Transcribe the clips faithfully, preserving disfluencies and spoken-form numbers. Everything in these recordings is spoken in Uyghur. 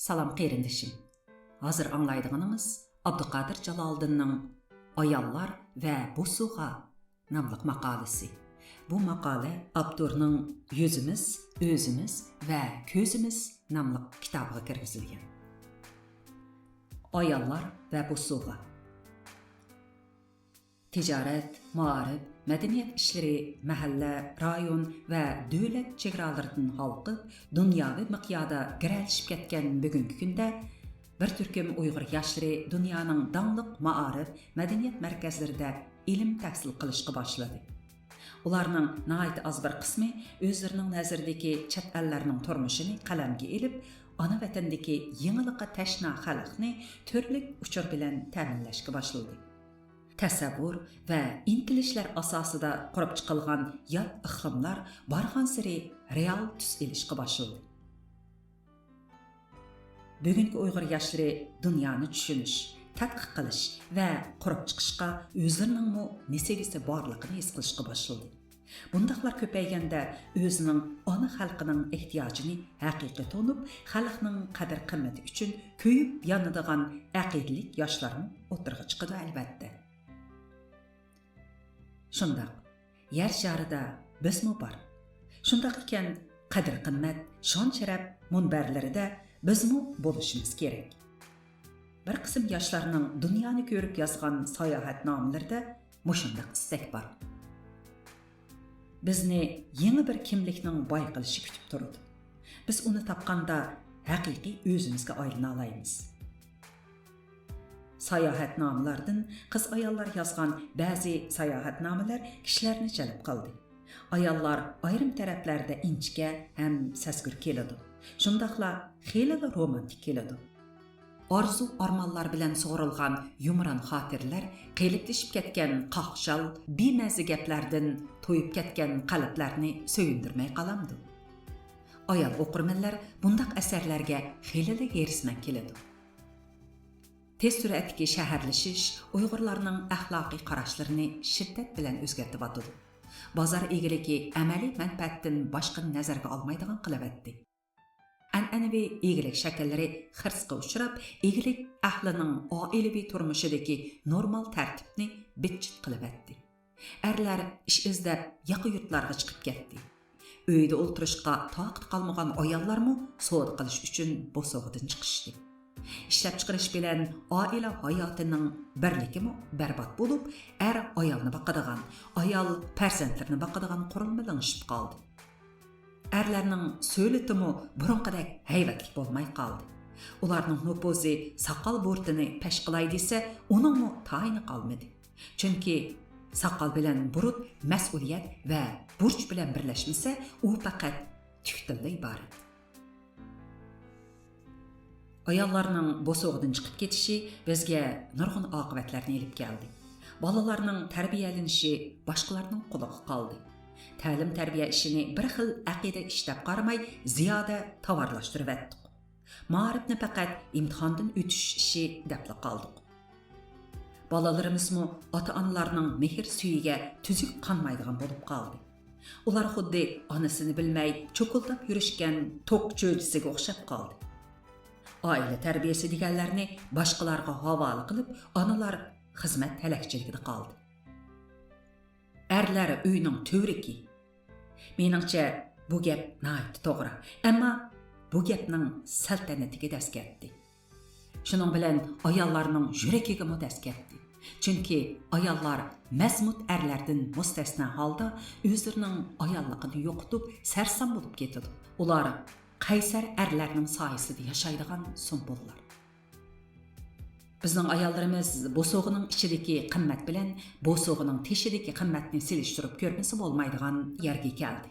سالام قېرىندىشىم. ھازىر ئاڭلايدىغىنىڭىز ئابدۇقادىر جالالىدىننىڭ «ئاياللار ۋە بوسۇغا» ناملىق ماقالىسى. بۇ ماقالە ئاپتورنىڭ «يۈزىمىز، ئۆزىمىز ۋە كۆزىمىز» ناملىق كىتابىغا كىرگۈزۈلگەن. ئاياللار ۋە بوسۇغا. تىجارەت، مائارىپ، مەدەنىيەت ئىشلىرى مەھەللە، رايون ۋە دۆلەت چېگرالىرىدىن ھالقىپ، دۇنياۋى مىقياستا گىرەلىشىپ كەتكەن بۈگۈنكى كۈندە، بىر تۈركۈم ئۇيغۇر ياشلىرى دۇنيانىڭ داڭلىق مائارىپ، مەدەنىيەت مەركەزلىرىدە ئىلىم تەھسىل قىلىشقا باشلىدى. ئۇلارنىڭ ناھايىتى ئاز بىر قىسمى ئۆزلىرىنىڭ نەزىرىدىكى چەت ئەللەرنىڭ تۇرمۇشىنى قەلەمگە ئېلىپ، ئانا ۋەتەندىكى يېڭىلىققا تەشنا خەلقنى تۈرلۈك ئۇچۇر بىلەن تەمىنلەشكە باشلىدى. تەسەۋۋۇر ۋە ئىنتىلىشلەر ئاساسىدا قۇرۇپ چىقىلغان يات ئىقلىملار بارغانسېرى رېئال تۈس ئېلىشقا باشلىدى. بۈگۈنكى ئۇيغۇر ياشلىرى دۇنيانى چۈشىنىش، تەتقىق قىلىش ۋە قۇرۇپ چىقىشقا ئۆزلىرىنىڭمۇ نېسىۋىسى بارلىقىنى ھېس قىلىشقا باشلىدى. بۇنداقلار كۆپەيگەندە، ئۆزىنىڭ ئانا خەلقىنىڭ ئېھتىياجىنى ھەقىقىي تونۇپ، خەلقنىڭ قەدىر-قىممىتى ئۈچۈن كۆيۈپ يانىدىغان ئەقىدىلىك ياشلارمۇ ئوتتۇرىغا چىقىدۇ، ئەلۋەتتە. شۇنداق، يەر شارىدا بىزمۇ بار. شۇنداق ئىكەن، قەدىر-قىممەت، شان-شەرەپ مۇنبەرلىرىدە بىزمۇ بولۇشىمىز كېرەك. بىر قىسىم ياشلارنىڭ دۇنيانى كۆرۈپ يازغان ساياھەتنامىلىرىدە مۇشۇنداق ئىستەك بار. بىزنى يېڭى بىر كىملىكنىڭ بايقىلىشى كۈتۈپ تۇرىدۇ. بىز ئۇنى تاپقاندا ھەقىقىي ئۆزىمىزگە ئايلىنالايمىز. ساياھەتنامىلەردىن قىز-ئاياللار يازغان بەزى ساياھەتنامىلەر كىشىلەرنى جەلپ قىلدى. ئاياللار ئايرىم تەرەپلەردە ئىنچىكە ھەم سەزگۈر كېلىدۇ. شۇنداقلا خېلىلا رومانتىك كېلىدۇ. ئارزۇ-ئارمانلار بىلەن سۇغۇرۇلغان يۇمران خاتىرىلەر قېلىپلىشىپ كەتكەن قاقشال، بىمەززە گەپلەردىن تويۇپ كەتكەن قەلبلەرنى سۆيۈندۈرمەي قالامدۇ؟ ئايال ئوقۇرمەنلەر بۇنداق ئەسەرلەرگە خېلىلا ھېرىسمەن كېلىدۇ. تېز سۈرئەتتىكى شەھەرلىشىش ئۇيغۇرلارنىڭ ئەخلاقىي قاراشلىرىنى شىددەت بىلەن ئۆزگەرتىۋاتىدۇ. بازار ئىگىلىكى ئەمەلىي مەنپەئەتتىن باشقىنى نەزەرگە ئالمايدىغان قىلىۋەتتى. ئەنئەنىۋى ئىگىلىك شەكىللىرى خىرىسقا ئۇچراپ، ئىگىلىك ئەھلىنىڭ ئائىلىۋى تۇرمۇشىدىكى نورمال تەرتىپنى بىتچىت قىلىۋەتتى. ئەرلەر ئىش ئىزدەپ، ياقا يۇرتلارغا چىقىپ كەتتى. ئۆيدە ئولتۇرۇشقا تاقىتى قالمىغان ئاياللارمۇ سودا قىلىش ئۈچۈن بوسۇغىدىن چىقىشتى. ئىشلەپچىقىرىش بىلەن ئائىلە ھاياتىنىڭ بىرلىكىمۇ بەربات بولۇپ، ئەر ئايالنى باقىدىغان، ئايال پەرزەنتلىرىنى باقىدىغان قۇرۇلما لىڭشىپ قالدى. ئەرلەرنىڭ سۆلىتىمۇ بۇرۇنقىدەك ھەيۋەتلىك بولماي قالدى. ئۇلارنىڭ نوپۇزى ساقال بۇرۇتىنى پەش قىلاي دېسە، ئۇنىڭمۇ تايىنى قالمىدى. چۈنكى ساقال بىلەن بۇرۇت مەسئۇلىيەت ۋە بۇرچ بىلەن بىرلەشمىسە، ئۇ پەقەت تۈكتىنلا ئىبارەت. ئاياللارنىڭ بوسۇغىدىن چىقىپ كېتىشى بىزگە نۇرغۇن ئاقىۋەتلەرنى ئېلىپ كەلدى. بالىلارنىڭ تەربىيەلىنىشى باشقىلارنىڭ قولىغا قالدى. تەلىم-تەربىيە ئىشىنى بىر خىل ئەقىدە ئىش دەپ قارىماي، زىيادە تاۋارلاشتۇرۇۋەتتۇق. مائارىپنى پەقەت ئىمتىھاندىن ئۆتۈش ئىشى دەپلا قالدۇق. بالىلىرىمىزمۇ ئاتا-ئانىلارنىڭ مېھىر-سۈيىگە تۈزۈك قانمايدىغان بولۇپ قالدى. ئۇلار خۇددى ئانىسىنى بىلمەي چوكۇلداپ يۈرۈشكەن توك چۆجىسىگە ئوخشاپ قالدى. ئائىلە تەربىيەسى دېگەنلەرنى باشقىلارغا ھاۋالە قىلىپ، ئانىلار خىزمەت ھەلەكچىلىكىدە قالدى. ئەرلەر ئۆينىڭ تۈۋرۈكى. مېنىڭچە، بۇ گەپ ناھايىتى توغرا. ئەمما بۇ گەپنىڭ سەلتەنىتىگە دەس كەتتى. شۇنىڭ بىلەن ئاياللارنىڭ يۈرىكىگىمۇ دەس كەتتى. چۈنكى ئاياللار مەزمۇت ئەرلەردىن مۇستەسنا ھالدا ئۆزلىرىنىڭ ئاياللىقىنى يوقىتىپ، سەرسان بولۇپ كېتىدۇ. ئۇلار قەيسەر ئەرلەرنىڭ سايىسىدا ياشايدىغان سۇمبۇللار. بىزنىڭ ئاياللىرىمىز بوسۇغىنىڭ ئىچىدىكى قىممەت بىلەن بوسۇغىنىڭ تېشىدىكى قىممەتنى سېلىشتۇرۇپ كۆرمىسە بولمايدىغان يەرگە كەلدى.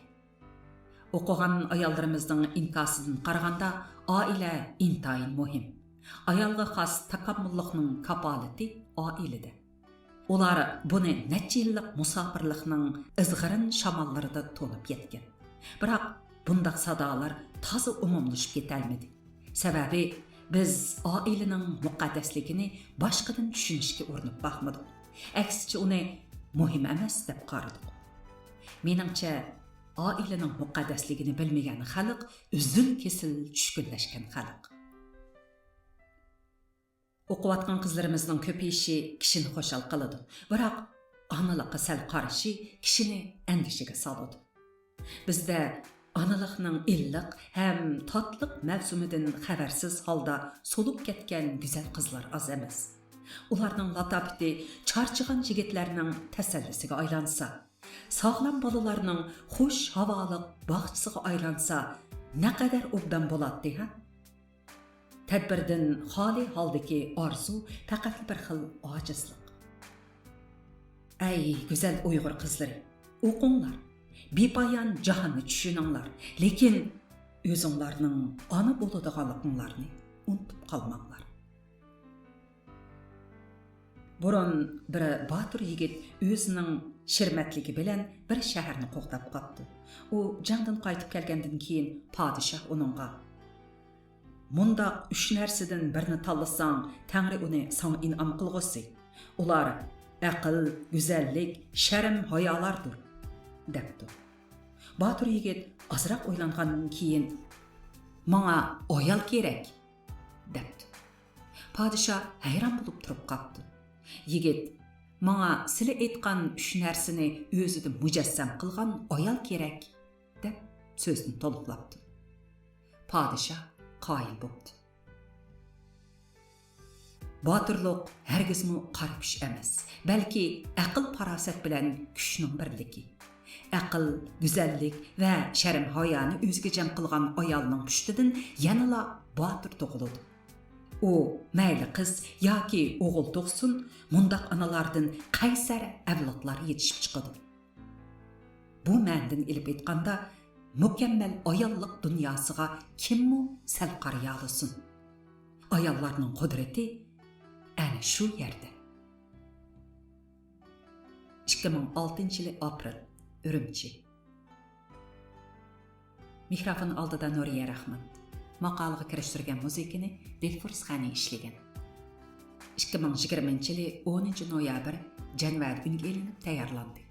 ئوقۇغان ئاياللىرىمىزنىڭ ئىنكاسىدىن قارىغاندا، ئائىلە ئىنتايىن مۇھىم. ئايالغا خاس تاكامۇللۇقنىڭ كاپالىتى ئائىلىدە. ئۇلار بۇنى نەچچە يىللىق مۇساپىرلىقنىڭ ئىزغىرىن شاماللىرىدا تونۇپ يەتكەن. بىراق، بۇنداق سادالار تازا ئومۇملىشىپ كېتەلمىدى. سەۋەبى، بىز ئائىلىنىڭ مۇقەددەسلىكىنى باشقىدىن چۈشىنىشكە ئۇرۇنۇپ باقمىدۇق. ئەكسىچە، ئۇنى مۇھىم ئەمەس دەپ قارىدۇق. مېنىڭچە، ئائىلىنىڭ مۇقەددەسلىكىنى بىلمىگەن خەلق ئۈزۈل-كېسىل چۈشكۈنلەشكەن خەلق. ئوقۇۋاتقان قىزلىرىمىزنىڭ كۆپىيىشى كىشىنى خۇشال قىلىدۇ، بىراق ئانىلىققا سەل قارىشى كىشىنى ئەندىشىگە سالىدۇ. بىزدە ئانىلىقنىڭ ئىللىق ھەم تاتلىق مەۋسۇمىدىن خەۋەرسىز ھالدا سولۇپ كەتكەن گۈزەل قىزلار ئاز ئەمەس. ئۇلارنىڭ لاتاپىتى چارچىغان يىگىتلەرنىڭ تەسەللىسىگە ئايلانسا، ساغلام بالىلارنىڭ خۇش ھاۋالىق باغچىسىغا ئايلانسا، نەقەدەر ئوبدان بولاتتى، ھە؟ تەدبىردىن خالىي ھالدىكى ئارزۇ پەقەتلا بىر خىل ئاجىزلىق. ئەي، گۈزەل ئۇيغۇر قىزلىرى، ئوقۇڭلار، بىپايان جاھاننى چۈشىنىڭلار، لېكىن ئۆزۈڭلارنىڭ ئانا بولىدىغانلىقىڭلارنى ئۇنتۇپ قالماڭلار. بۇرۇن بىر باتۇر يىگىت ئۆزىنىڭ شىرمەتلىكى بىلەن بىر شەھەرنى قوغداپ قاپتۇ. ئۇ جەڭدىن قايتىپ كەلگەندىن كېيىن پادىشاھ ئۇنىڭغا، «مۇنداق ئۈچ نەرسىدىن بىرنى تاللىساڭ، تەڭرى ئۇنى ساڭا ئىنئام قىلغۇسى. ئۇلار ئەقىل، گۈزەللىك، شەرم-ھايالاردۇر» دەپتۇ. باتۇر يىگىت ئازراق ئويلانغاندىن كېيىن، «ماڭا ئايال كېرەك» دەپتۇ. پادىشاھ ھەيران بولۇپ تۇرۇپ قاپتۇ. يىگىت، «ماڭا سىلى ئېيتقان ئۈچ نەرسىنى ئۆزىدە مۇجەسسەم قىلغان ئايال كېرەك» دەپ سۆزىنى تولۇقلاپتۇ. پادىشاھ قايىل بوپتۇ. باتۇرلۇق ھەرگىزمۇ قارا كۈچ ئەمەس، بەلكى ئەقىل-پاراسەت بىلەن كۈچنىڭ بىرلىكى. ئەقىل، گۈزەللىك ۋە شەرم-ھايانى ئۆزىگە جەم قىلغان ئايالنىڭ پۇشتىدىن يەنىلا باتۇر تۇغۇلىدۇ. ئۇ مەيلى قىز ياكى ئوغۇل تۇغسۇن، مۇنداق ئانىلاردىن قەيسەر ئەۋلادلار يېتىشىپ چىقىدۇ. بۇ مەنىدىن ئېلىپ ئېيتقاندا، مۇكەممەل ئاياللىق دۇنياسىغا كىممۇ سەل قارىيالىسۇن؟ ئاياللارنىڭ قۇدرىتى ئەنە شۇ يەردە. ئىككى مىڭ ئالتىنچى يىلى ئاپرېل، ئۈرۈمچى. مىكروفون ئالدىدا نۇرىيە رەھمەت. ماقالىغا كىرىشتۈرگەن مۇزىكىنى دىلفۇرس غەنى ئىشلىگەن. ئىككى مىڭ يىگىرمىنچى يىلى ئونىنچى نويابىر، جەنۋەدە ئۈنگە ئېلىنىپ تەييارلاندى.